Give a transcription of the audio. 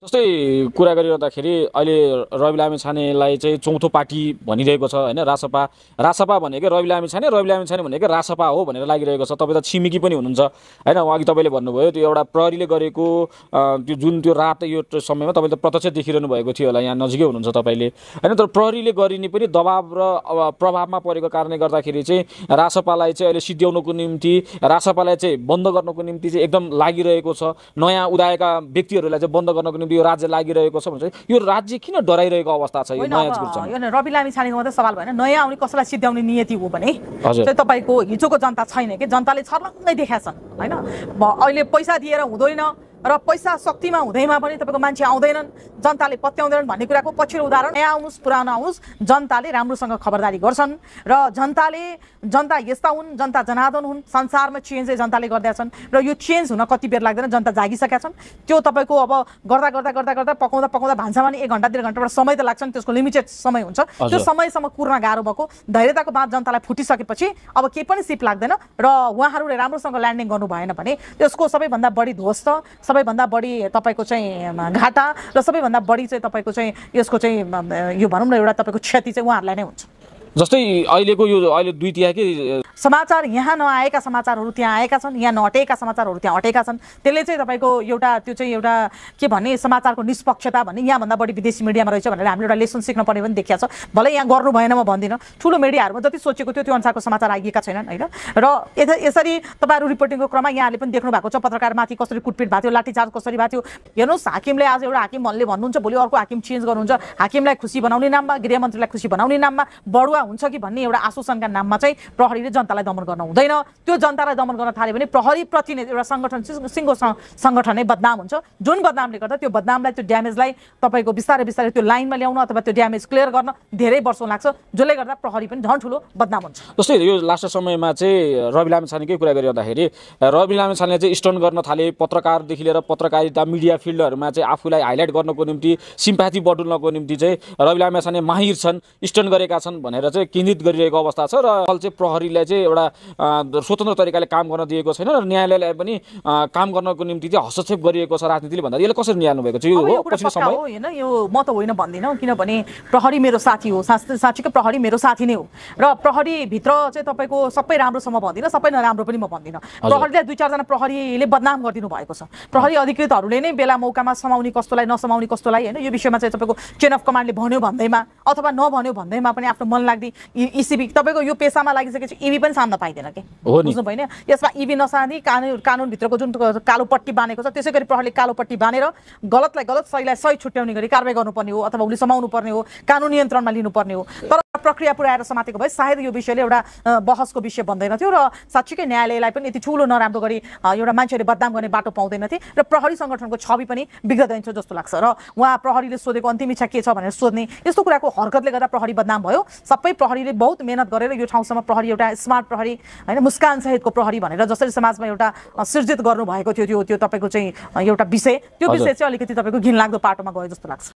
जस्तै कुरा गरिरहँदाखेरि अहिले रवि लामिछानेलाई चाहिँ चौथो पार्टी भनिरहेको छ हैन। रासपा भनेकै रवि लामिछाने भनेकै रासपा हो भनेर लागिरहेको छ। तपाईँ त छिमेकी पनि हुनुहुन्छ हैन। अघि तपाईँले भन्नुभयो त्यो एउटा प्रहरीले गरेको त्यो जुन त्यो रात यो समयमा तपाईँले त प्रत्यक्ष देखिरहनु भएको थियो होला, यहाँ नजिकै हुनुहुन्छ तपाईँले हैन। तर प्रहरीले गरिने पनि दबाब र प्रभावमा परेको कारणले गर्दाखेरि चाहिँ रासपालाई चाहिँ अहिले सिद्ध्याउनको निम्ति, रासपालाई चाहिँ बन्द गर्नको निम्ति चाहिँ एकदम लागिरहेको छ। नयाँ उदाएका व्यक्तिहरूलाई चाहिँ बन्द गर्नको निम्ति यो राज्य लागिरहेको छ भन्छ। यो राज्य किन डराइरहेको अवस्था छ यो नयाँ गुर्जरमा? यो रवि लामिछानेको मात्रै सवाल भएन, नयाँ आउने कसैलाई सिद्ध्याउने नियति हो भने चाहिँ तपाईँको हिजोको जनता छैन कि जनताले छर्लङ्गै देखाएछन् हैन। अहिले पैसा दिएर हुँदैन र पैसा शक्तिमा हुँदैमा पनि तपाईँको मान्छे आउँदैनन्, जनताले पत्याउँदैनन् भन्ने कुराको पछिल्लो उदाहरण नयाँ आउनुहोस् पुरानो आउनुहोस्, जनताले राम्रोसँग खबरदारी गर्छन् र जनता यस्ता हुन्, जनता जनार्दन हुन्। संसारमा चेन्ज चाहिँ जनताले गर्दैछन् र यो चेन्ज हुन कति बेर लाग्दैन, जनता जागिसकेका छन्। त्यो तपाईँको अब गर्दा पकाउँदा भान्सामा नि 1 घण्टा 1.5 घण्टाबाट समय त लाग्छ नि, त्यसको लिमिटेड समय हुन्छ। त्यो समयसम्म कुर्न गाह्रो भएको धैर्यताको बात जनतालाई फुटिसकेपछि अब केही पनि सिप लाग्दैन र उहाँहरूले राम्रोसँग ल्यान्डिङ गर्नु भएन भने त्यसको सबैभन्दा बढी ध्वस्त, सबैभन्दा बढी तपाईँको चाहिँ घाटा र सबैभन्दा बढी चाहिँ तपाईँको चाहिँ यसको चाहिँ यो भनौँ न एउटा तपाईँको क्षति चाहिँ उहाँहरूलाई नै हुन्छ। जस्तै अहिलेको यो अहिले 2 तिहाई समाचार यहाँ नआएका समाचारहरू त्यहाँ आएका छन्, यहाँ नअटेका समाचारहरू त्यहाँ अटेका छन्। त्यसले चाहिँ तपाईँको एउटा त्यो चाहिँ एउटा के भन्ने समाचारको निष्पक्षता भन्ने यहाँभन्दा बढी विदेशी मिडियामा रहेछ भनेर हामीले एउटा लेसन सिक्न पर्ने पनि देखिया छ। भलै यहाँ गर्नु भएन म भन्दिनँ, ठुलो मिडियाहरूमा जति सोचेको थियो त्यो अनुसारको समाचार आइएका छैनन् होइन। र यसरी तपाईँहरू रिपोर्टिङको क्रममा यहाँले पनि देख्नु भएको छ पत्रकारमाथि कसरी कुटपिट भएको थियो, लाठीचार्ज कसरी भएको थियो। हेर्नुहोस्, हाकिमले आज एउटा हाकिमले भन्नुहुन्छ, भोलि अर्को हाकिम चेन्ज गर्नुहुन्छ। हाकिमलाई खुसी बनाउने नाममा, गृहमन्त्रीलाई खुसी बनाउने नाममा, बढुवा हुन्छ कि भन्ने एउटा आश्वासनका नाममा चाहिँ प्रहरीले जनतालाई दमन गर्न हुँदैन। त्यो जनतालाई दमन गर्न थाल्यो भने प्रहरी प्रति नै एउटा सङ्गठन सिङ्गो सङ्गठन नै बदनाम हुन्छ। जुन बदनामले गर्दा त्यो बदनामलाई, त्यो ड्यामेजलाई तपाईँको बिस्तारै त्यो लाइनमा ल्याउन अथवा त्यो ड्यामेज क्लियर गर्न धेरै वर्ष लाग्छ, जसले गर्दा प्रहरी पनि झन् ठुलो बदनाम हुन्छ। जस्तै यो लास्ट समयमा चाहिँ रवि लामिछानेकै कुरा गरिरहँदाखेरि रवि लामिछानेले चाहिँ स्टन गर्न थाले पत्रकारदेखि लिएर पत्रकारिता मिडिया फिल्डहरूमा चाहिँ आफूलाई हाइलाइट गर्नको निम्ति, सिम्प्याथी बटुल्नको निम्ति चाहिँ रवि लामिछाने माहिर छन्, स्टन गरेका छन् भनेर चाहिँ केन्द्रित गरिरहेको अवस्था छ। र चाहिँ प्रहरीलाई चाहिँ एउटा स्वतन्त्र तरिकाले काम गर्न दिएको छैन र न्यायालयलाई पनि काम गर्नको निम्ति चाहिँ हस्तक्षेप गरिएको छ राजनीतिले भन्दा यसले कसरी निहाल्नु भएको छ? यो हो पछिल्लो समय होइन, यो म त होइन भन्दिनँ, किनभने प्रहरी मेरो साथी हो, साँच्चीको प्रहरी मेरो साथी नै हो। र प्रहरीभित्र चाहिँ तपाईँको सबै राम्रोसँग भन्दिनँ, सबै नराम्रो पनि म भन्दिनँ। प्रहरीलाई 2-4 जना प्रहरीले बदनाम गरिदिनु भएको छ। प्रहरी अधिकृतहरूले नै बेला मौकामा समाउने कस्तोलाई नसमाउने कस्तोलाई होइन, यो विषयमा चाहिँ तपाईँको चेन अफ कमान्डले भन्यो भन्दैमा अथवा नभन्यो भन्दैमा पनि आफ्नो मन लाग्दी इसिबी तपाईँको यो पेसामा लागिसकेपछि इभी पनि साम्न पाइँदैन कि बुझ्नु भएन। यसमा इभी नसानी कानुनभित्रको जुन कालो पट्टी बाँधेको छ त्यसै गरी प्रहरीले कालो पट्टी बाँधेर गलतलाई गलत, सहीलाई सही छुट्याउने गरी कारबाही गर्नुपर्ने हो अथवा उसले समाउनु पर्ने हो, कानुन नियन्त्रणमा लिनुपर्ने हो। तर प्रक्रिया पुऱ्याएर समातेको भए सायद यो विषयले एउटा बहसको विषय बन्दैन थियो र साँच्चीकै न्यायालयलाई पनि यति ठुलो नराम्रो गरी एउटा मान्छेले बदनाम गर्ने बाटो पाउँदैन थिए र प्रहरी सङ्गठनको छवि पनि बिग्रदैन थियो जस्तो लाग्छ। र उहाँ प्रहरीले सोधेको अन्तिम इच्छा के छ भनेर सोध्ने यस्तो कुराको हरकतले गर्दा प्रहरी बदनाम भयो। सबै प्रहरीले बहुत मेहनत गरेर यो ठाउँसम्म प्रहरी एउटा स्मार्ट प्रहरी होइन, मुस्कान सहितको प्रहरी भनेर जसरी समाजमा एउटा सिर्जित गर्नुभएको थियो त्यो तपाईँको चाहिँ एउटा विषय, त्यो विषय चाहिँ अलिकति तपाईँको घिनलाग्दो पाटोमा गयो जस्तो लाग्छ।